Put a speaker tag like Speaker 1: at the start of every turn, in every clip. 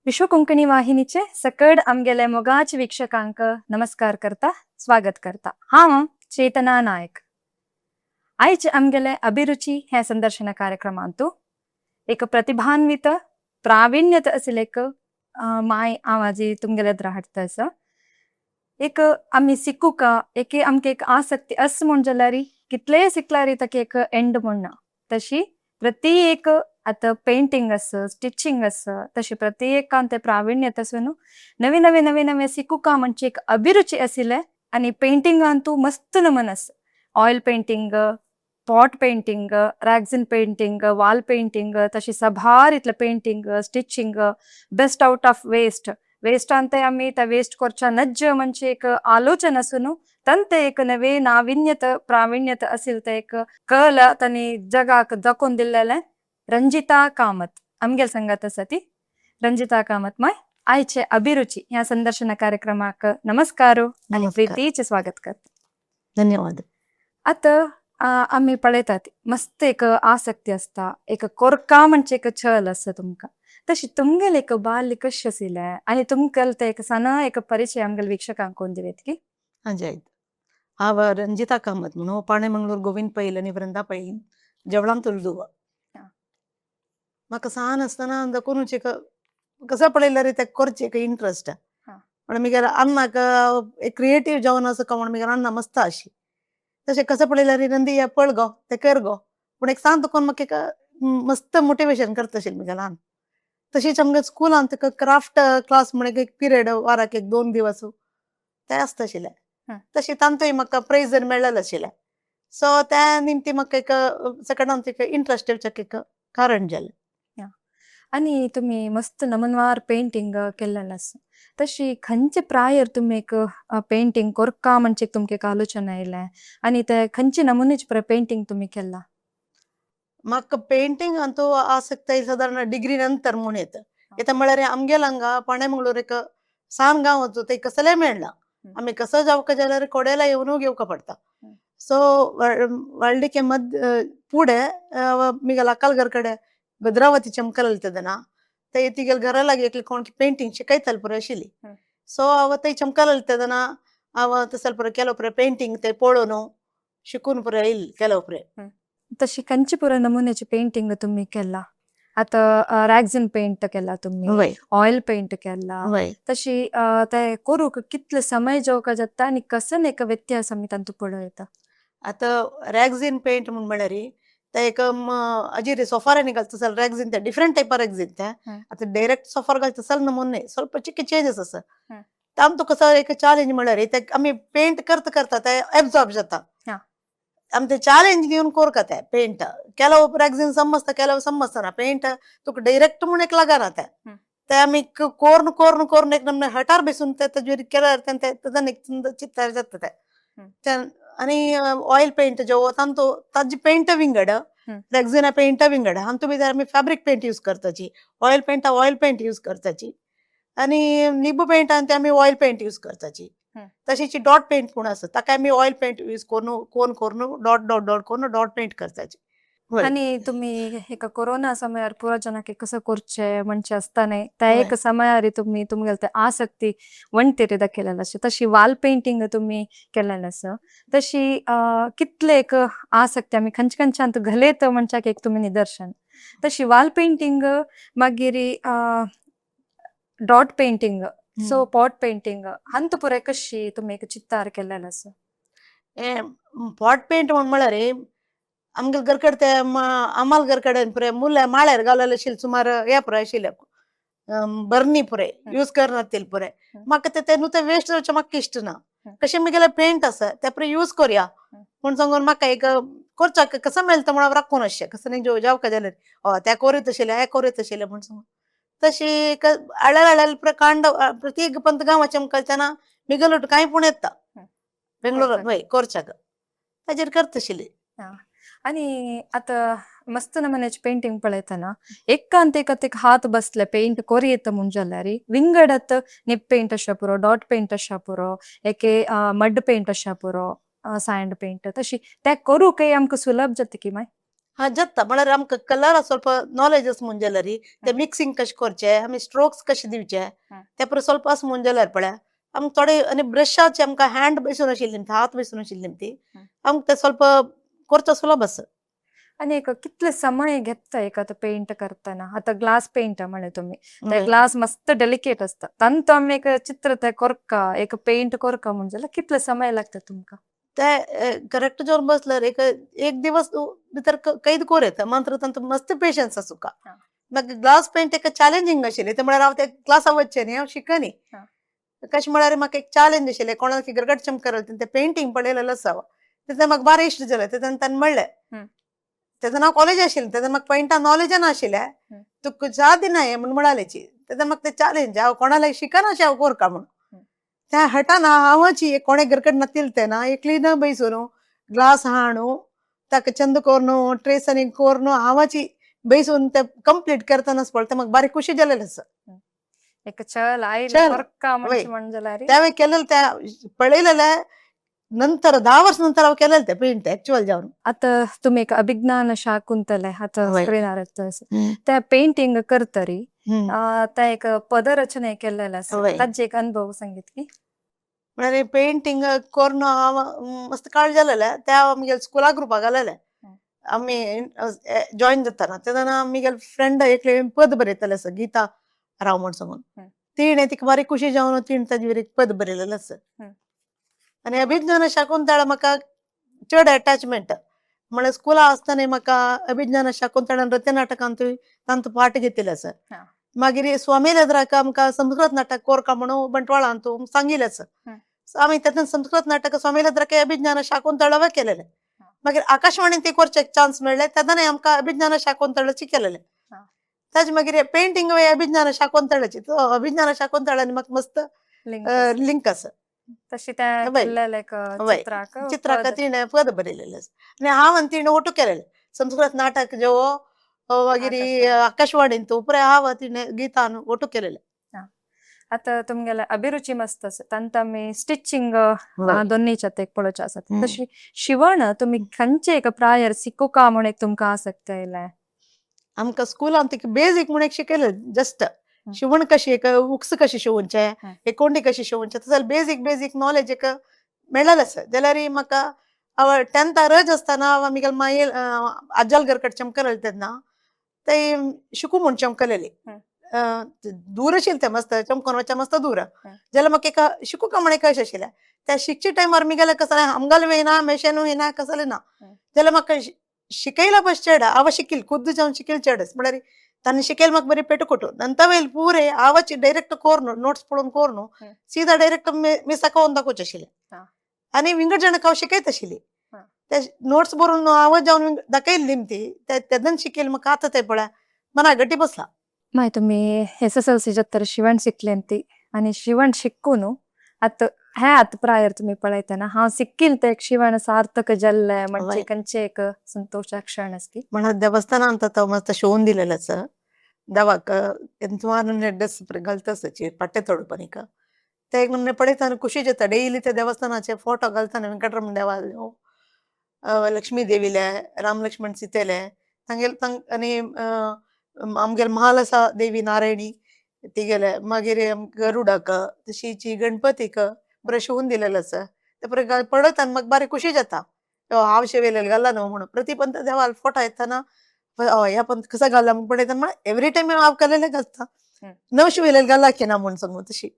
Speaker 1: विश्व कोंकणी वाहिनीचे सकड आमगेले मोगाचे वीक्षकांक नमस्कार करता, स्वागत करता. हांव चेतना नायक. आयज आमगेले अभिरुची हे संदर्शन कार्यक्रमांतु एक प्रतिभान्वित प्रावीण्यत आशिल्ले एक माय हांव आजी तुमगेले हाडटा आसा. एक आमी शिकूका एक आमकां एक आसक्ती अस म्हूण जाल्यार कितलेय शिकल्यार ताका एक एंड म्हूण ना. तशी प्रति एक आतां पेंटिंग आस, स्टिचिंग आस, तशी प्रत्येकान ते प्रावीण्यत आसून नवे नवे नवे नवे शिकूका म्हणजे एक अभिरुची आशिल्ले आनी पेंटिंगांतू मस्त नमन आसा. Oil painting, pot painting, rexine painting, wall painting, तशी सभार इतले painting, stitching, best out of waste. Waste ಅಂತೆ आमी ते वेस्ट करच्या नज्ज म्हणजे एक आलोचन आसून तंते एक नवे नाविन्यत प्रावीण्यत असेल ते एक कल तांणी जगाक दाखोवन दिल्लेले रंजिता कामत आमगेल संगत आसा ती. रंजिता कामत माय, आयचे अभिरुची ह्या संदर्शन कार्यक्रमाक नमस्कार आनी
Speaker 2: नमस्कार.
Speaker 1: प्रितीचे स्वागत करता.
Speaker 2: धन्यवाद.
Speaker 1: आतां आमी पळयतात, मस्त एक आसक्ती आसता, एक कोरका म्हणजे एक छल आसा तुमकां. तशी तुमगेले एक बाल्य कशें आशिल्लें आनी तुमकां ते एक सना एक परिचय आमगेले वीक्षकांक कोन्न दिवेत की?
Speaker 2: हां आयत. हांव रंजिता कामत म्हणून पाणेमंगळूर गोविंद पैल आनी वृंदा पैल जवळांत उलदुवा. म्हाका सान आसतना कोनूच एक कसो पळयल्यार ते करचें एक इंट्रस्ट. म्हणून मुगेल्या अन्नाक एक क्रिएटीव जावन आसा म्हण मुगेल्या अण्णा मस्त आशी. तशें कसो पळयल्यार नंदी हें पळ गो, तें कर गो, पूण एक सांत कोन्न म्हाका एक मस्त मोटिवेशन करता आशिल्लें मुगेल्या अन्न. तशीच आमगे स्कुलान तुका क्राफ्ट क्लास म्हण एक पिरियड वाराक एक 2 दिवस ते आसता आशिल्ले. तशें तांतूय म्हाका प्रायज मेळ्ळेलें आशिल्लें. सो त्या निमती म्हाका एक सेकंडान एक इंट्रस्ट येवच्याक एक कारण जालें.
Speaker 1: आनी तुमी मस्त नमनवार पेंटिंग केल्लें आसा. तशी खंयचे प्रायर तुमी एक पेंटिंग कोरका म्हणजे तुमकां एक आलोचना आयलें आनी ते खंयचे नमुनेचे पेंटिंग तुमी केल्लां?
Speaker 2: म्हाका पेंटिंग अंतू आसक्त सादारण डिग्री नंतर म्हूण येता. येता म्हळ्यार आमगेल हांगा पाणेमंगळूर एक सान गांव आसा, थंय कसलें मेळना. आमी कसो जावका जाल्यार कोडेला येवन घेवका पडटा. सो व्हडलिके मद पुढे मिगेल अक्कल कಡೆ भद्रावती चमकल ना ते तिगेल घरा लागी एकली कोण पेंटिंग शिकयताल पुरो आशिल्ली. सो हांव थंय चमकल तेदना हांव तसल पुरो केलो पुरो पेंटिंग, ते पळोवन शिकून पुरो येयल केलो पुरो.
Speaker 1: तशी खंयचे पुरो नमुन्याचे पेंटिंग तुमी केल्लां? आतां रॅक्झिन पेंट केला तुमी, ऑयल पेंट केला. तशी ते करूंक कितले समय जेवका जाता आनी कसन एक व्यत्यास आमी तांतू पळयता?
Speaker 2: आतां रॅक्झिन पेंट म्हूण म्हळ्यार ते एक अजिरी सोफारांनी घालता जाल्यार रॅक्झिन ते डिफरंट टायपा रॅक्झिन ते. आतां डायरेक्ट सोफार घालता जाल्यार नमुने ಸ್ವಲ್ಪ चिक्के चेंजस आसा. आमकां कसो एक चॅलेंज म्हळ्यार ते आमी पेंट करता करता ते एब्जॉर्ब जाता. आमी ते चॅलेंज घेवन कोरका ते पेंट. ಕೆಲವು रॅक्झिन समजता, ಕೆಲವು समजतना. पेंट तुका डायरेक्ट म्हूण एक लागना ते. ते आमी कोर्न कोर्न कोर्न एक नमने हटार बेसून ते तेजेर केल्यार ते तेजेन एक चित्तार जाता ते. आनी ऑयल पेंट जो तांतू ताजी पेंट विंगड, रेक्झिना पेंट विंगड. हातूंत भितर आमी फॅब्रीक पेंट यूज करताची, oil paint oil paint use करताची आनी निबू पेंट आनी ते आमी ऑयल पेंट यूज करताची. तशीच डॉट पेंट पूण आसा, ताका आमी ऑयल पेंट यूज करून कोन करून डॉट डॉट डॉट करून डॉट पेंट करताची.
Speaker 1: आनी तुमी एका कोरोना समयार पुरो ಜನಕ್ಕೆ कसं करचे म्हणचे आसता न्ही, त्या एक समयार तुमी तुमगेले ते आसक्ती वणटीर दाखयलेलें आसा. तशी वाल पेंटिंग तुमी केल्लेलें आसा. तशी कितले एक आसक्ती आमी खंयचे खंयच्यान घालयत म्हणच्याक एक तुमी निदर्शन. तशी वाल पेंटिंग, मागीर dot painting, so pot painting हंत पुराय कशी तुमी एक चित्तार केल्लेलें आसा?
Speaker 2: पॉट पेंट म्हण म्हळ्यार आमगेले घर कडेन ते आमाल घर कडेन पुराय मुल्या माळ्यार घाललेले आशिल्ले सुमार हे पुराय आशिल्ले बरणी पुराय यूज करनातील पुराय. म्हाका ते ते नुस्तें वेस्ट जावचें म्हाका इश्ट ना. कशें मुगेलें पेंट आसा ते पुराय यूज करया म्हूण सांगून म्हाका एक करचाक कसो मेळटा म्हूण हांव राखून अशें कसो न्ही जावका जाल्यार हय ते कोरीत आशिल्लें, हें कोरीत आशिल्लें म्हूण सांगून तशी एक हळ्ळेल हळ्ळेल पुराय कांड प्रत्येक पंत गांवाचे आमकां तेन्ना मिगलोट कांय पूण येता बेंगळूर वय कोरचाक ताजेर करता आशिल्ली.
Speaker 1: आनी आतां मस्त नमुन्याचे पेंटिंग पळयतना एकांत एक हात बसले पेंट कोरयेत म्हूण जाल्यार विंगडत निप पेंट अशें पुरो, डॉट पेंट अशें पुरो, एके मड पेंट अशें पुरो, सँड पेंट, तशी ते करूंकय आमकां सुलभ जाता की मागीर?
Speaker 2: हा जाता म्हळ्यार आमकां कलरा ಸ್ವಲ್ಪ नॉलेज आसा म्हूण जाल्यार ते मिक्सिंग कशें करचे, आमी स्ट्रोक्स कशे दिवचे ते परत ಸ್ವಲ್ಪ आसा म्हूण जाल्यार पळय आमकां थोडे आनी ब्रशाचे आमकां हँड बसून आशिल्ली, हात बसून आशिल्ली ती आमकां ते ಸ್ವಲ್ಪ करचो सुलभ आसा.
Speaker 1: आनी एक कितले समय घेता एक आतां पेंट करतना? आतां ग्लास पेंट म्हणले तुमी, ते ग्लास मस्त डेलिकेट आसता, तांतू आमी एक चित्र ते कोरका, एक पेंट कोरका म्हण जाल्यार कितले समय लागता तुमकां?
Speaker 2: ते करेक्ट जावन बसल्यार एक एक दिवस भितर कैद कोर येता, मात्र तांतू मस्त पेशन्स आसूका. मागीर ग्लास पेंट एक चॅलेंजींग आशिल्लें, ते म्हळ्यार हांव ते क्लासा वचचें न्ही, हांव शिकनी. कशें म्हळ्यार म्हाका एक चॅलेंज आशिल्लें, कोणाक गरगट चमकरल ते पेंटींग पळयलेलें आसा हांव, तें म्हाका बारा इश्ट जालें, तेन्ना ताणें म्हणलें, तेन्ना हांव कॉलेज आशिल्लें, तेन्ना म्हाका पेंटा नॉलेज नाशिल्लें, तुका जा दिना हें म्हूण म्हणालेची, तेन्ना म्हाका तें चॅलेंज हांव कोणाक शिकना अशें हांव कोरका म्हूण. त्या हटान हांवाची कोणे गरकट नातील ते ना एकली न बैसून ग्लास हाणू ताका चंद कोरनू ट्रेस आनी कोरनू हांवाची बैसून ते कंप्लीट करतना पळय म्हाका बारीक खुशी जालेलें आसा.
Speaker 1: एक चल आयले
Speaker 2: चल
Speaker 1: कोरका
Speaker 2: वय
Speaker 1: म्हण जाल्यार
Speaker 2: त्यावेळी केलेलं त्या पळयलेलें नंतर 10 वर्स नंतर हांव केलेलें तें पेंट एक्चुअल जावन.
Speaker 1: आतां तुमी एक अभिज्ञान शाकुंतले आतां स्क्रीनार त्या पेंटींग करतरी त्या एक पदरचना केल्लेलं आसा, ताजे एक अनुभव सांगीत की.
Speaker 2: म्हळ्यार पेंटींग करून हांव मस्त काळ जालेलें त्या आमगेले स्कुला ग्रुपाक घालेलें आमी जॉयन जाताना, तेन्ना आमगेले फ्रेंड एकले पद बरयतालें आसा, गीता राव म्हण सांगून, तिणें तिका बारीक खुशी जावन तिणें ताजेर एक पद बरयलेलें आसा. आनी अभिज्ञान शाकुंतळ म्हाका चड एटॅचमेंट, म्हळ्यार स्कुला आसतना म्हाका अभिज्ञान शाकुंतळ नृत्य नाटकांतूय तांचो पार्ट घेतिल्लो आसा. मागीर स्वामी लेद्राक आमकां संस्कृत नाटक कोरका म्हणून बंटवाळांतू सांगिल्लें आसा, आमी तेतून संस्कृत नाटक स्वामी लेद्राक अभिज्ञान शाकुंतळावे केलेलें. मागीर आकाशवाणीन ते करचे चान्स मेळ्ळे, तेन्ना आमकां अभिज्ञान शाकुंतळाची केलेलें. ताजे मागीर पेंटींग अभिज्ञान शाकुंतळाची, तो अभिज्ञान शाकुंतळान म्हाका मस्त लिंक आसा.
Speaker 1: तशी त्या केल्लेलें एक चित्राक
Speaker 2: चित्राक तिणें पद बरयलेलें आसा आनी हांव आनी तिणें ओटू केलेलें संस्कृत नाटक जेवो, मागीर आकाशवाणीन तूं पुराय हांव तिणें गीतान ओटू केलेलें.
Speaker 1: आतां तुमगेले अभिरुची मस्त आसा, तांत आमी स्टिचिंग दोन्ही एक पळोवचें आसा, तशी शिवण तुमी खंयचे एक प्रायर शिकूका म्हूण एक तुमकां आसक्त येयलें?
Speaker 2: आमकां स्कुलान तिका बेजीक म्हूण एक शिकयलें, जस्ट शिवण कशी, एक उक्स कशी शिवनचे, एक कोंडी कशी शिवनचे, तसो बेजीक बेजीक नॉलेज एक मेळ्ळेलें आसा. जाल्यार म्हाका हांव टेंथा रज आसतना हांव आमगेले मागीर आज्जाल घरकट चमकलेलें तेन्ना ते शिकू म्हूण चमकलेली, दूर आशिल्लें तें मस्त चमकोन वचचें मस्त दूर, जाल्यार म्हाका एक शिकूका म्हण एक अशें आशिल्लें. त्या शिकचे टायमार मुगेलें कसलें आमगेलें येना मेशनूय येना कसलें ना, जाल्यार म्हाका शिकयला बस चेड हांव शिकील खुद्द जावन शिकील चेडच, म्हळ्यार तांणी शिकयल म्हाका बरी पेटकोटू नंतर वयल पुरे हांवाची डायरेक्ट कोरनू नोट्स पळोवन कोरनू सीधा डायरेक्ट मिसाक वोन दाखोवचें आशिल्लें आनी विंगड जाणांक हांव शिकयत आशिल्ली, ते नोट्स बरोवन हांव जावन दाखयल्ली ती तेन्ना शिकयल म्हाका आतां तें पळय मना गट्टी बसला.
Speaker 1: मागीर तुमी SSLC जातर शिवण शिकलें ती आनी शिवण शिकून आतां हे आतां प्रायर तुमी पळयतना हांव शिकील ते एक शिवण सार्थक जाल्लें म्हणजे खंयचे एक संतोषा क्षण आसती?
Speaker 2: म्हळ्यार देवस्थानांत आतां मस्त शिवून दिलेलें आसा देवाक, सुमार ड्रेस घालता आसा पट्टे तोडपनीक, ते एक नमूने पळयतना खुशी जाता. डेली ते देवस्थानाचे फोटो घालतना वेंकटरमण देवालो, लक्ष्मी देवीले, राम लक्ष्मण सीतेले तांगेले तांक आनी आमगेले महालसा देवी नारायणी तिगेले, मागीर गरुडाक, तशीच गणपतीक बरें शिवून दिलेलें आसा. ते बरें पळयतना म्हाका बारी खुशी जाता, हांव शिवयलेलें घाला न्हू म्हणून. प्रतिपंत देवाल फोटो येतना हय ह्या पंत कसो घाला म्हूण पळयतना एवरी टायम हांव केलेलें घालता, नव शिवयलेलें घाला की ना म्हूण सांगू, तशी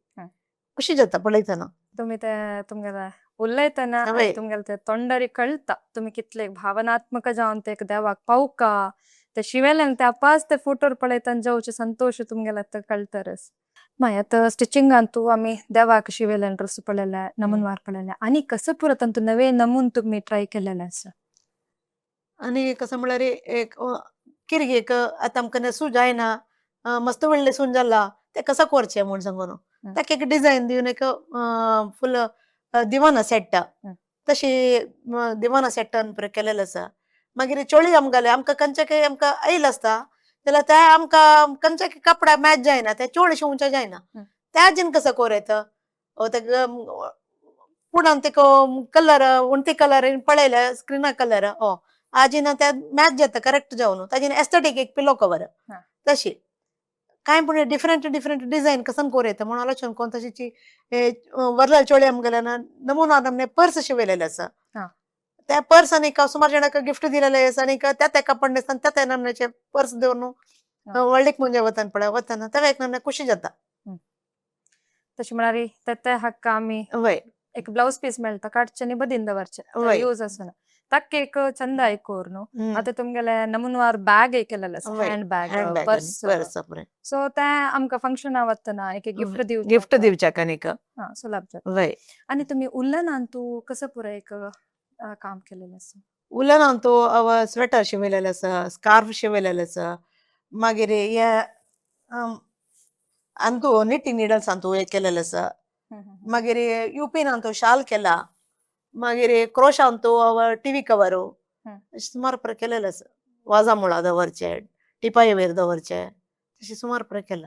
Speaker 2: खुशी जाता पळयतना.
Speaker 1: तुमी ते तुमगेले उलयतना तुमगेले ते तोंडारी कळटा तुमी कितले भावनात्मक जावन ते देवाक पावका, ते शिवेल्यान ते आपास ते फोटोर पळयतना जावचे संतोष तुमगेले आतां कळटरस. मागीर आतां स्टिचिंगांतू आमी देवाक शिवेल्यान ड्रेस पळयले, नमूनवार पळयले, आनी कसं पुरो तांतू नवे नमून तुमी ट्राय केलेले आसा?
Speaker 2: आनी कसं म्हळ्यार एक किरगेक आतां आमकां न्हेसूं जायना, मस्त व्हडलें सून जाला तें कसो करचें म्हूण सांगून ताका एक डिजायन दिवन एक फुल दिवाना सेट, तशी दिवाना सेटान केलेलें आसा. मागीर चोळी आमगेले आमकां खंयचे आमकां आयल आसता जाल्यार त्या आमकां खंयचे कपडा मॅच जायना, ते चोळी शिंवचे जायना, त्या हाजेन कसो कोर येता ते पुणान तेका कलर वण्टी कलर पळयले स्क्रिना कलर आजीना त्या मॅच जाता करेक्ट जावन ताजी एस्थेटीक एक पिलो कवर तशी काय पूण डिफरंट डिफरंट डिझायन कसन कोर येता म्हणून आलोचन कोण तशीची वरलाल चोळी आमगेले ना नमुना नमने पर्स शिवयलेले आसा. त्या पर्स आनी सुमार जाणांक गिफ्ट दिलेले आसा आनी त्या त्या कापड न्हेसता त्या त्या नमन्याचे पर्स दवरून व्हडलीक मुंजे वतन पळय वतना तेव्हा एक नमने खुशी जाता.
Speaker 1: तशी म्हळ्यार ते ते हक्क आमी एक ब्लाउज पीस मेळटा काडचे आनी बदीन दवरचे यूज आसना ताका एक चंद आयकोर न्हू. आतां तुमगेले नमुनवार बॅग केलेले आसा, hand bag,
Speaker 2: hand bag
Speaker 1: purse.
Speaker 2: Purse पुरें.
Speaker 1: सो ते आमकां फंक्शना वतना एक गिफ्ट दिवचे.
Speaker 2: गिफ्ट दिवच्याक आनीक.
Speaker 1: हा, सुलभ जाता. आनी तुमी उल्लनान तूं कसं पुराय एक काम केलेलें आसा?
Speaker 2: उलनान तो अव स्वेटर शिवयलेले आसा, स्कार्फ शिवयलेले आसा, मागीर हे अंतू निटींग निडल्स अंतू हे केलेले आसा, मागीर युपीन अंतू शाल केला, मागीर क्रोशा अंतू अव टिवी कवर अशें सुमार पुरो केलेले आसा. वाजा मुळा दवरचे, टिपाय वयर दवरचे, तशें सुमार पुरो केला.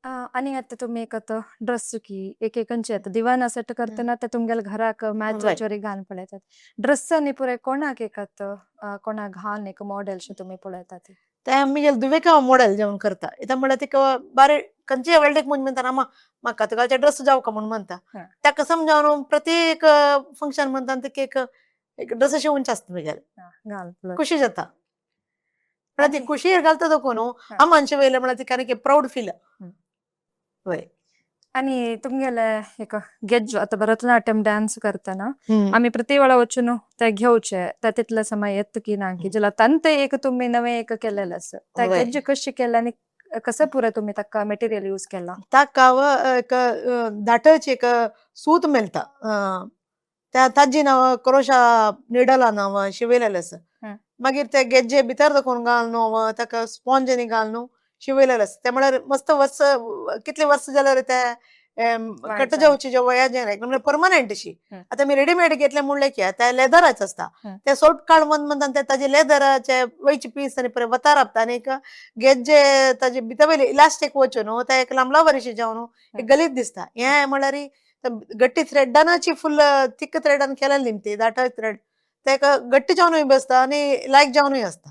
Speaker 1: आनी आतां तुमी एक आतां ड्रेस की एक एकंचे आतां दिवाना सेट करतना ते तुमगेले घराक मॅच जावचे घालून पळयतात. ड्रेस आनी पुराय कोणाक एक आतां कोणाक घालून एक मॉडेल शे तुमी पळयतात?
Speaker 2: ते आमगेले दुवेक हांव मॉडेल जेवण करता. इत्याक म्हळ्यार तिका बारे खंयचेय वेल्डीक म्हूण म्हणटा आमा म्हाका तुगाचे ड्रेस जावका म्हूण म्हणटा. ताका समजावन प्रत्येक फंक्शन म्हणटा तिका एक एक ड्रेस शिवूनचे आसता म्हगेले.
Speaker 1: घाल पळय.
Speaker 2: खुशी जाता म्हळ्यार ती खुशी घालता देखून न्हू आमान शिवयलें म्हळ्यार तिका आनीक प्रावड फील. वय.
Speaker 1: आनी तुमगेले एक ಗೆಜ್ಜು आतां भरतनाट्यम डान्स करतना आमी प्रति वेळा वचून ते घेवचे ते तितले समय येत की ना की जाल्यार तांते एक तुमी नवें एक केलेलें आसा ते गेज्जु कशें केलें आनी कसं पुराय तुमी ताका मटेरियल यूज केलां?
Speaker 2: ताका हांव एक दाटची एक सूत मेळटा, त्या ताजी हांव क्रोशा निडलान हांव शिवयलेलें आसा. मागीर ते गेज्जे भितर दाखोवन घालून हांव ताका स्पोंजांनी घालून शिवयलेलें आसा. ते म्हळ्यार मस्त वर्स कितले वर्स जाल्यार ते कट जावचे जे वया जायना, म्हळ्यार परमनंट अशी. आतां आमी रेडीमेड घेतले म्हणलें की ते लेदराचे आसता, ते स्वल्प काळ म्हणता ते ताजे लेदराचे वयचे पीस आनी पळय वतार आपता आनी एक गेज्जे ताजे भितर वयले इलास्टीक वचून न्हू ते एक लांबला वरशी जावन एक गलीत दिसता. हें म्हळ्यार गट्टी थ्रेडानाची फुल थिक थ्रेडान केलेली निमती दाट थ्रेड ते गट्टी जावनूय बसता आनी लायक जावनूय आसता.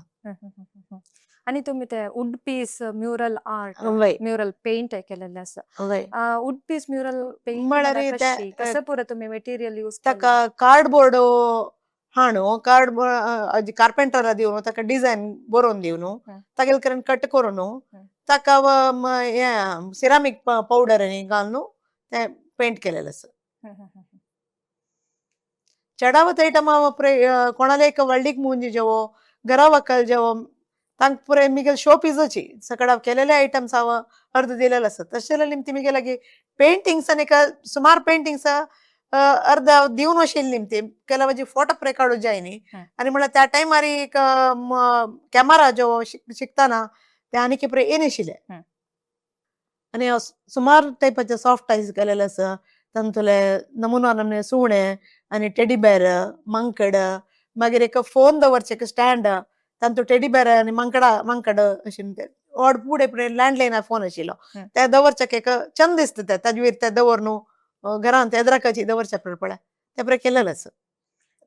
Speaker 1: आनी तुमी ते wood piece mural art, mural paint केलेले आसा. वूड पीस म्युरल पेंट
Speaker 2: म्हळ्यार
Speaker 1: कशी कसं पुरो तुमी मटेरियल यूज?
Speaker 2: ताका कार्डबोर्ड हाणू कार्डबोर्ड कार्पेंटरा दिवन ताका डिझायन बरोवन दिवन तागेले कडेन कट करून ताका हें सिरामीक पावडर आनी घालून तें पेंट केलेलें आसा. चडावत आयटम हांव कोणाले एक व्हडलीक मुंजी जेवो घरा वकल जेवो तांकां पुराय मिगेल शो पिजाची सकड हांव केलेले आयटम्स हांव अर्द दिलेले आसा. तशें जाल्यार निमती मिगे लागीं पेंटिंग्स आनी सुमार पेंटिंग्स अर्द हांव दिवन आशिल्ली निमती केला म्हजी फोटो पुराय काडूं जाय न्ही. आनी म्हळ्यार त्या टायमार एक कॅमेरा जो शिकतना ते आनीक पुराय येनाशिल्ले. आनी हांव सुमार टायपाचे सॉफ्ट आयज केलेले आसा. तातूंतले नमुना नमने सुणे आनी टेडी बेर, मांकड, मागीर एक फोन दवरचें एक स्टँड, तातूंत टेडी बेर आनी मांकडा मांकड अशें ते व्हड फुडें फुडें लँडलायन फोन आशिल्लो ते दवरच्याक एक चंद दिसता ते ताजे वयर ते दवर न्हू घरांत एदराकाची दवरच्या पळय ते बरें केलेलें आसा.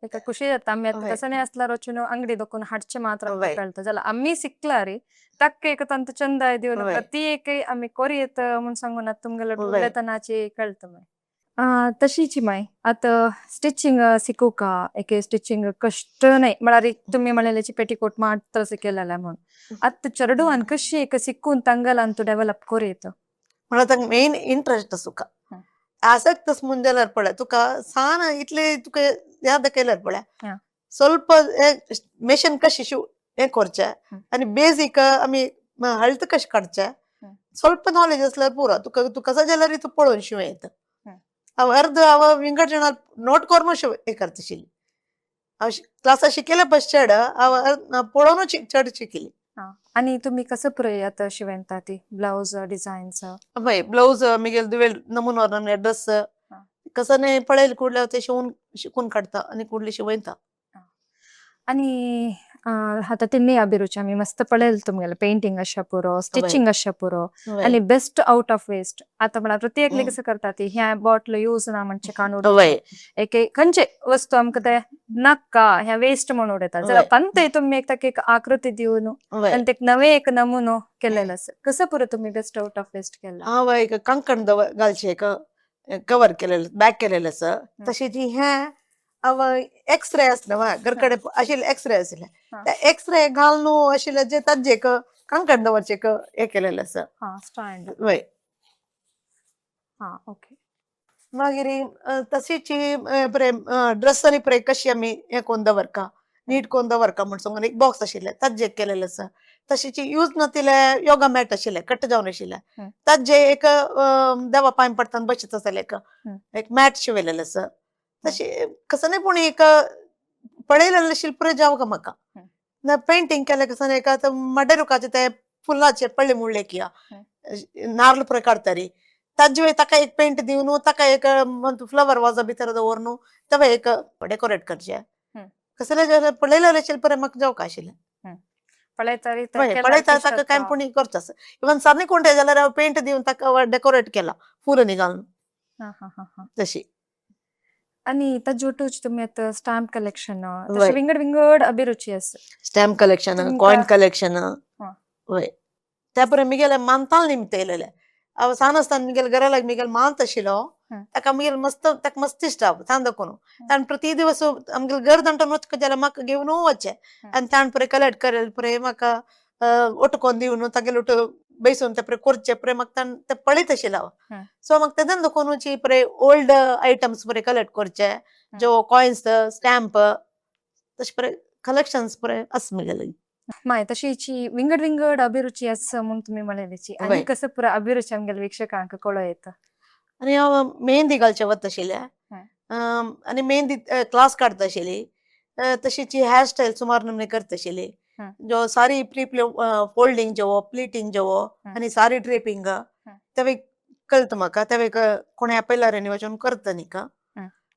Speaker 1: एका खुशी जाता आमी आतां तसं नाही असल्यार वचून अंगडी दोकून हाडचे मात्र कळटा जाल्यार आमी शिकलारी ताका एक तांचो चंद दिवन प्रति एक आमी कोरयेत म्हूण सांगून आतां तुमगेले उलयतनाची कळटा मागीर. तशीची मागीर आतां स्टिचिंग शिकूका एक स्टिचिंग कश्ट न्हय म्हळ्यार तुमी म्हणलेल्याची पेटीकोट मात्र शिकयलेले म्हूण आतां चेडवान कशी एक शिकून तांगेल्यान तूं डेवलप कोरयेत?
Speaker 2: म्हळ्यार तांकां मेन इंट्रस्ट तुका आसक्त म्हूण जाल्यार पळय तुका सान इतले तुका याद केल्यार पळय ಸ್ವಲ್ಪ मेशन कशी शिव हें करचें आनी बेजीक आमी हळद कशें काडचें ಸ್ವಲ್ಪ नॉलेज आसल्यार पुरो तुका तूं कसो जाल्यार तूं पळोवन शिंव येता. हांव अर्द हांव विंगड जाणां नोट करून शिव हें करता आशिल्ली. हांव क्लासा शिकयले पस चड हांव पळोवनूच चड शिकली.
Speaker 1: आनी तुमी कसं पुराय आतां शिवयता ती ब्लावज डिझायन्स?
Speaker 2: हय, ब्लावज मिगेल दुवेल नमुनो नमने ड्रेस कसं न्ही पळयले कुडले ते शिवून शिकून काडटा आनी कुडले शिवयता.
Speaker 1: आनी आतां तिन्नी अभिरुची आमी मस्त पळयलें तुमगेलें पेंटिंग अशें पुरो, स्टिचिंग अशें पुरो आनी बेस्ट आउट ऑफ वेस्ट. आतां म्हळ्यार प्रत्येकली कसं करता ती ह्या बॉटल यूज ना म्हणचे काडून एक खंयचे वस्तू आमकां ते नाका ह्या वेस्ट म्हणून उडयतात जाल्यार पंत तुमी एक ताका एक आकृती दिवन आनी ते नवे एक नमुनो केलेलो आसा. कसो पुरो तुमी बेस्ट आउट ऑफ वेस्ट केला?
Speaker 2: हांव एक कंकण दवर घालचें एक कवर केलेलें, बॅग केलेलें आसा. तशें जी हें हांव एक्सरे आसले वा घरकडे आशिल्ले एक्सरे आशिल्ले, ते एक्सरे घालून आशिल्ले जे ताजे एक कंकण दवरचें एक हें केलेलें आसा.
Speaker 1: हा, स्टँड.
Speaker 2: वय.
Speaker 1: हा, ओके.
Speaker 2: मागीर तशीच बरें ड्रेस आनी पळय कशी आमी हें करून दवरता, नीट करून दवरता म्हण सांगून एक बॉक्स आशिल्लें ताजें केलेलें आसा. तशीच यूज नातिल्ले योगा मॅट आशिल्ले, कट जावन आशिल्ले, ताजे एक देवा पांय पडटाना बशीत आसले एक एक मॅट शिवयलेलें आसा. तशें कसो न्ही पूण एक पळयलेलें शिल्प जावं म्हाका ना पेंटींग केलें कसो एक आतां मड्डे रुखाचें ते फुलाचे पळ्ळे मुळ्ळे किया नार्ल पुरो काडटारी, ताजे मागीर ताका एक पेंट दिवन ताका एक फ्लवर वाजा भितर दवरून तें एक डेकोरेट करचें. कसलें जाल्यार पळयलेलें शिल्प म्हाका जावंक आशिल्लें.
Speaker 1: पळयतरी.
Speaker 2: पळयता ताका कांय पूण करचें आसा. इवन सान्नी कोणटे जाल्यार हांव पेंट दिवन ताका डेकोरेट केला फुलांनी घालून तशी.
Speaker 1: आनी ताजे तुमी आतां स्टॅम्प कलेक्शन तशें विंगड विंगड अभिरुची आसा.
Speaker 2: Stamp collection, coin collection. वय, त्या परे मिगेले मानताल निमित्त येयलेले. हांव सान आसतना मिगेले घरा लागीं मिगेले मांत आशिल्लो, ताका मिगेले मस्त ताका मस्त इश्ट सान दाखोवन ताणें प्रति दिवस आमगेले घर दांटून वचका जाल्यार म्हाका घेवन वचचें आनी ताणें पळय कलेक्ट करेल पळय म्हाका ओटकोन दिवन तागेले ओट बेसून ते पळय करचें पळय म्हाका ताणें तें पळयत आशिल्लें हांव. सो म्हाका तेन्ना दाखोवनूच पळय ओल्ड आयटम्स पळय कलेक्ट करचे, ज्यो कॉयन्स, स्टॅम्प, तशें पळय कलेक्शन्स पळय आसा म्हगेले.
Speaker 1: माय तशीची विंगड विंगड अभिरुची आसा म्हूण तुमी म्हणलेची आनी कसो पुरो अभिरुची आमगेले वीक्षकांक कळो येता?
Speaker 2: आनी हांव मेहंदी घालचें वता आशिल्लें आनी मेहंदी क्लास काडटा आशिल्ली. तशीच हेअर स्टायल सुमार नमूने करता आशिल्ली, जो सारी प्री फोल्डिंग जेवो, प्लिटींग जेवो आनी सारी ड्रेपिंग तें कळटा म्हाका. तें कोणें आपयल्यार न्ही वचून करता न्ही का.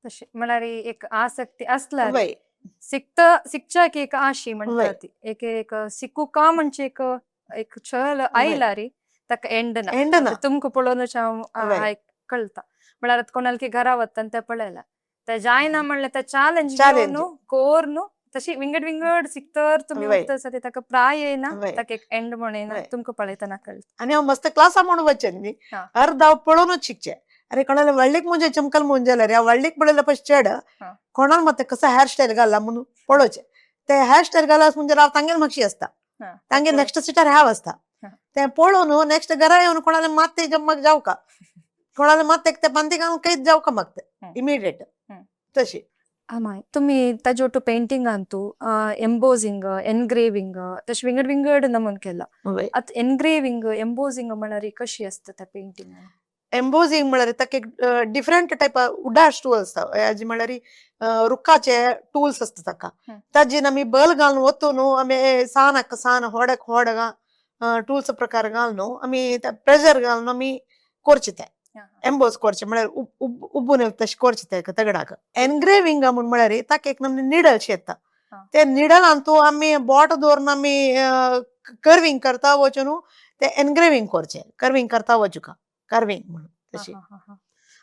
Speaker 1: तशें म्हळ्यार एक आसक्ती आसल्यार सिकता शिकच्याक एक आशी म्हणटा ती एक एक शिकूका म्हणजे एक एक छळ आयला रे ताका एंड ना.
Speaker 2: एंड ना.
Speaker 1: तुमकां पळोवनच हांव कळटा म्हळ्यार आतां कोणालकी घरा वता ते पळयला ते जायना म्हणल्यार ते चॅलेंज घेवन कोर्न तशी विंगड विंगड शिकतर तुमी वता आसा ताका प्राय येयना, ताका एक एंड म्हण येयना, तुमकां पळयतना कळटा.
Speaker 2: आनी हांव मस्त क्लासा म्हूण वचें न्ही, अर्द हांव पळोवनूच शिकचें. अरे कोणाले व्हडलीक मुंजे चमकल मुंजे जाल्यार ह्या व्हडलीक पळयल्या पळय चेड कोणाल मात कसो हेअर स्टायल घाला म्हणून पळोवचें. ते हेअर स्टायल घाला म्हणजे हांव तांगेर मातशी आसता, तांगेर नेक्स्ट सिटार हांव आसता, तें पळोवन नेक्स्ट घरा येवन कोणाले मात जम्माक जावका, कोणाले मात ते पांती घालून कांयच जावका म्हाका ते इमिडिएट तशी.
Speaker 1: माय तुमी ताजे ಒಟ್ಟು पेंटिंग अंतू ಎಂಬೋಸಿಂಗ್, ಎನ್ಗ್ರೇವಿಂಗ್ तशें विंगड विंगड नमून केला. आतां एनग्रेविंग, एम्बोसिंग म्हळ्यार कशी आसता त्या पेंटिंग?
Speaker 2: एम्बोसिंग म्हळ्यार ताका एक डिफरंट टायप वुडा स्टूल आसता, हेजे म्हळ्यार रुखाचे टूल्स आसता ताका, ताजेन आमी बल घालून वतून आमी सानाक सान होडक होड टूल्स प्रकार घालून आमी प्रेशर घालून आमी करचे ते एम्बोज करचे, म्हळ्यार उब्बून तशें करचे ते दगडाक. एनग्रेविंग म्हूण म्हळ्यार ताका एक नमूने निडल येता, ते निडलान तूं आमी बोट दवरून आमी कर्विंग करता वचून ते एनग्रेविंग करचे, कर्विंग करता वचूका कर्विंग म्हणून तशी.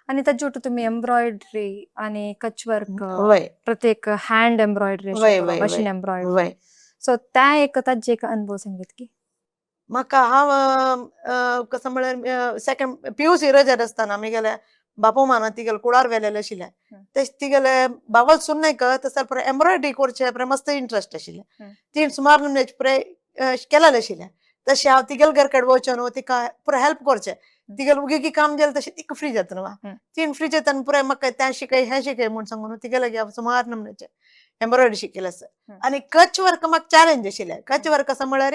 Speaker 1: आनी ताजे ಒಟ್ಟು तुमी एम्ब्रॉयडरी आनी कच वर्क, प्रत्येक hand embroidery, machine embroidery, so त्या एक ताजे एक अनुभव सांगीत की?
Speaker 2: म्हाका हांव कसो म्हळ्यार सेकंड पीयूसी रजेर आसतना म्हगेले बापू माना तिगेले कुळार व्हेलेले आशिल्ले, ते तिगेले बावल सुन्नायक तसो पळय एम्ब्रॉयडरी करचे पळय मस्त इंट्रस्ट आशिल्लें, ती सुमार नमूने पळय केलेलें आशिल्लें. तशें हांव तिगेले घर कडेन वचून तिका पुरो हेल्प करचें, तिगेले उगेगी काम जालें तशें तिका फ्री जाता न्हू, तीन फ्री जाता पुराय म्हाका तें शिकय हें शिकय म्हूण सांगून तिगेले हांव सुमार नमूनेचें एम्ब्रॉयडरी शिकयलें आसा. आनी कच वर्क म्हाका चॅलेंज आशिल्लें. कच वर्क असो म्हळ्यार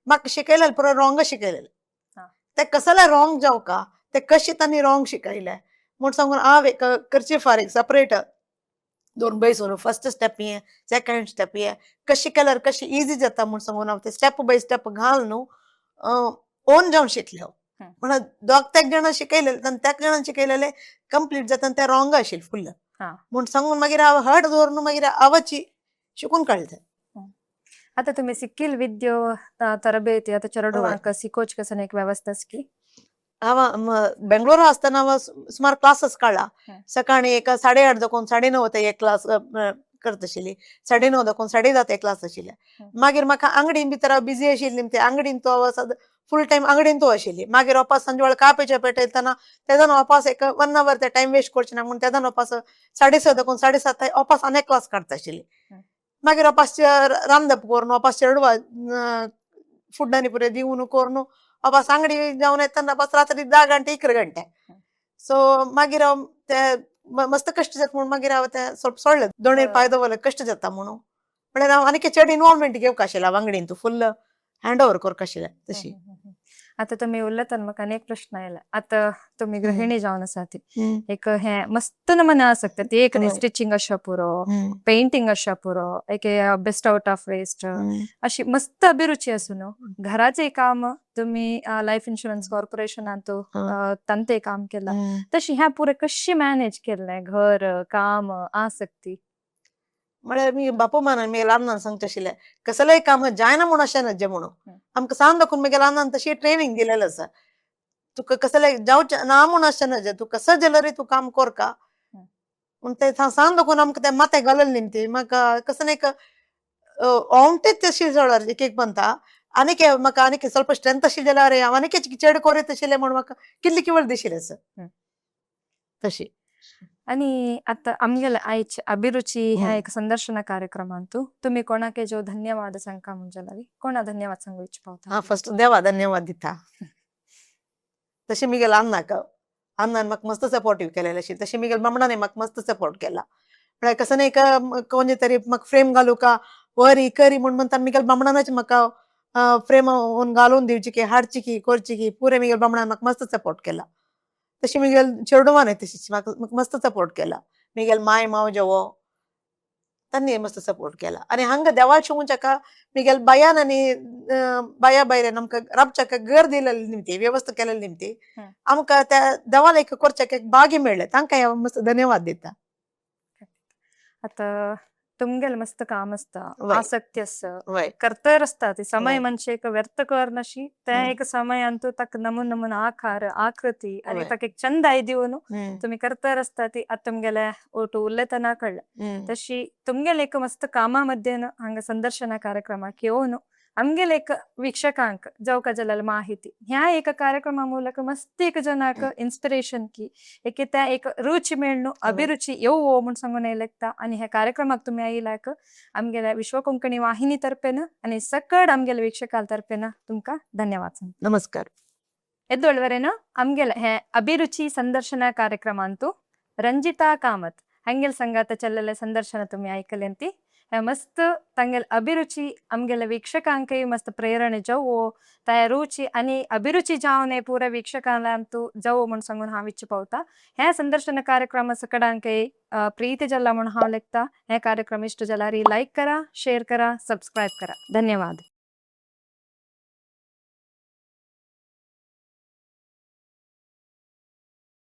Speaker 2: म्हाका शिकयलें पुरो रॉंग शिकयलें, ते कसले रॉंग जावका ते कशें तांणी रॉंग शिकयलें म्हूण सांगून हांव एक करचे फार एक सेपरेट दोन बैसून फर्स्ट स्टेप हें, सेकंड स्टेप हें कशें केल्यार कशें इजी जाता म्हूण सांगून हांव ते स्टेप बाय स्टेप घालून ओन जावन शिकलें हांव. म्हणल्यार दोग तेग जाणां शिकयलें आनी तेग जाणां शिकयलेलें कंप्लीट जाता आनी तें रॉंग आशिल्लें फुल्ल म्हूण सांगून मागीर हांव हट दवरून मागीर हांवची शिकून काडलें.
Speaker 1: आतां तुमी सिक्कील विद्यो तरबेती आतां चेडवांक शिकोवचे कसन एक व्यवस्था की?
Speaker 2: हांव बेंगलोरा आसतना हांव सुमार क्लासीस काडला. सकाळी एक 8:30 जावन 9:30 ते एक क्लास करता आशिल्ली. 9:30 दाखोवन 10:30 ते क्लास आशिल्ले. मागीर म्हाका आंगडीन भितर हांव बिजी आशिल्ली, ते आंगडीन तो फूल टायम आंगडीन तो आशिल्ली. मागीर वापस सांजवेळ कापेचे पेटयतना तेदान वापस एक 1 our ते टायम वेस्ट करचे ना म्हणून तेदान वापस 6:30 दाखोवन 7:30 वापस आनी क्लास काडता आशिल्ली. मागीर वापस रांदप करून वापस चेडवा फुड्डांनी पुरे दिवन करून वापस आंगडी जावन येतना वापस रात्री 10 गंटे 11 गंटे. सो मागीर हांव ते मस्त कश्ट जाता म्हणून मागीर हांव ते ಸ್ವಲ್ಪ सोडले, दोणेर पांय दवरले कश्ट जाता म्हणून. म्हळ्यार हांव आनीक चड इनवॉल्वमेंट घेवंक आशिल्लें हांव आंगडीन, तूं फुल हँड ओवर करक आशिल्लें तशी.
Speaker 1: आता तुम्ही उलयतना म्हाका आनी एक प्रश्न आयला. आता तुमी गृहिणी जावन आसा ती एक हे मस्त नमूने आसता ती एक न्ही, स्टिचिंग आशा पुरो, पेंटिंग आशा पुरो, एक बेस्ट आउट ऑफ वेस्ट अशी मस्त अभिरुची आसून न्हू, घराचे काम तुम्ही लायफ इन्शुरन्स कॉर्पोरेशनांत तांते काम केला, तशी ह्या पुरे कशी मॅनेज केल्लें घर काम आसक्ती?
Speaker 2: म्हळ्यार मी बापू मानान मी ल्हान सांगचे आशिल्लें, कसलेय काम जायना म्हूण अशें नजे म्हणून. आमकां सान दाखोवन मागीर ल्हान तशी ट्रेनिंग दिलेलें आसा, तुका कसलें जावचें ना म्हूण अशें नजे, तूं कसं जाल्यारय तूं काम करका. पूण ते सान दाखोवन आमकां तें माथ्याक घालून न्ही, म्हाका कसं एक ओंवटेच तशी जाल्यार एक एक म्हणटा आनीक म्हाका आनीक ಸ್ವಲ್ಪ स्ट्रेंथ आशिल्लें जाल्यार हांव आनीक चड कोरीत आशिल्लें म्हूण म्हाका कितली किवळ दिशिल्लें आसा तशी.
Speaker 1: आणि आता आमगेले आयचे अभिरुची ह्या एक संदर्शನ कार्यक्रमांतु तुम्ही कोणाके जो धन्यवाद सांगका म्हणजे कोणा धन्यवाद सांगू इच्छिता?
Speaker 2: हा, फर्स्ट देवा धन्यवाद दिता. तशी मिगेल अन्नाक, अन्नान म्हाका मस्त सपोर्टीव केलेले अशी. तशी मिगेल बामणाने म्हाका मस्त सपोर्ट केला. म्हळ्यार कसं नाही का कोणी तरी म्हाका फ्रेम घालू का वरी करी म्हूण म्हणटा, मिगेल बामणानाच म्हाका फ्रेम ओन घालून दिवची की हाडची की करची की पुरे मिगेल बामणान म्हाका मस्त सपोर्ट केला. तशी मिगेल चेडवान तशीच म्हाका मस्त सपोर्ट केला. मिगेल माय माव जेवो तांणी मस्त सपोर्ट केला. आनी हांगा देवाचे उंचाका मिगेल बायान आनी बाया बायल्यान आमकां राबच्याक घर दिलेले निमती, व्यवस्था केलेली निमती आमकां त्या देवाला एक करच्याक एक भाग्य मेळ्ळें, तांकां हांव मस्त धन्यवाद दिता.
Speaker 1: आता तुमगेले मस्त काम आसता, आसक्ती आसा, करतर आसता ती समय म्हणजे एक व्यर्थ करनाशी ते एक समयांतु ताका नमून नमून आकार आकृती आनी ताका एक चंद दिवन तुमी करतर आसता ती. आतां तुमगेले ओटू उलयतना कळ्ळें. तशी तुमगेले एक मस्त कामा मध्येन हांगा संदर्शना कार्यक्रमाक येवन आमगेले एक वೀಕ್ಷकांक जावका जाल्यार माहिती ह्या एक कार्यक्रमा ಮೂಲಕ मस्त एक जनाक इन्स्पिरेशन की एक त्या एक रुची मेळ्ळू, अभिरुची येवो म्हूण सांगून येयलेकता. आनी ह्या कार्यक्रमाक तुमी आयिल्ल्याक आमगेल्या विश्व कोंकणी वाहिनी तर्फेन आनी सकड आमगेल्या वीक्षकां तर्फेन तुमकां धन्यवाद सांगता.
Speaker 2: नमस्कार.
Speaker 1: ಎದ್ದೊಳ್ವರೆನ ಆಮ್ಗೆಲ ಹೇ ಅಭಿರುಚಿ ಸಂದರ್ಶನ ಕಾರ್ಯಕ್ರಮ ಅಂತೂ ರಂಜಿತಾ ಕಾಮತ್ ಹಂಗೆಲ್ ಸಂಗಾತ ಚಲ್ಲಲೆ ಸಂದರ್ಶನ ತುಮ್ಮಿ ಆಯ್ಕಲೆಂತಿ. ಮಸ್ತ್ ತಂಗೆಲ್ ಅಭಿರುಚಿ ಆಮ್ಗೆಲ ವೀಕ್ಷಕಾಂಕೈ ಮಸ್ತ್ ಪ್ರೇರಣೆ ಜವೋ, ತಯ रुचि आणि अभिरुची जावने पुरा वीक्षकांतू जावो म्हूण सांगून हांव इच्छ पावता. हे संदर्शन कार्यक्रम सकडांकय प्रीती जल्ला म्हूण हांव लेखता. हे कार्यक्रम इश्ट जाल्यार लायक करा, शेअर करा, सबस्क्रायब करा. धन्यवाद.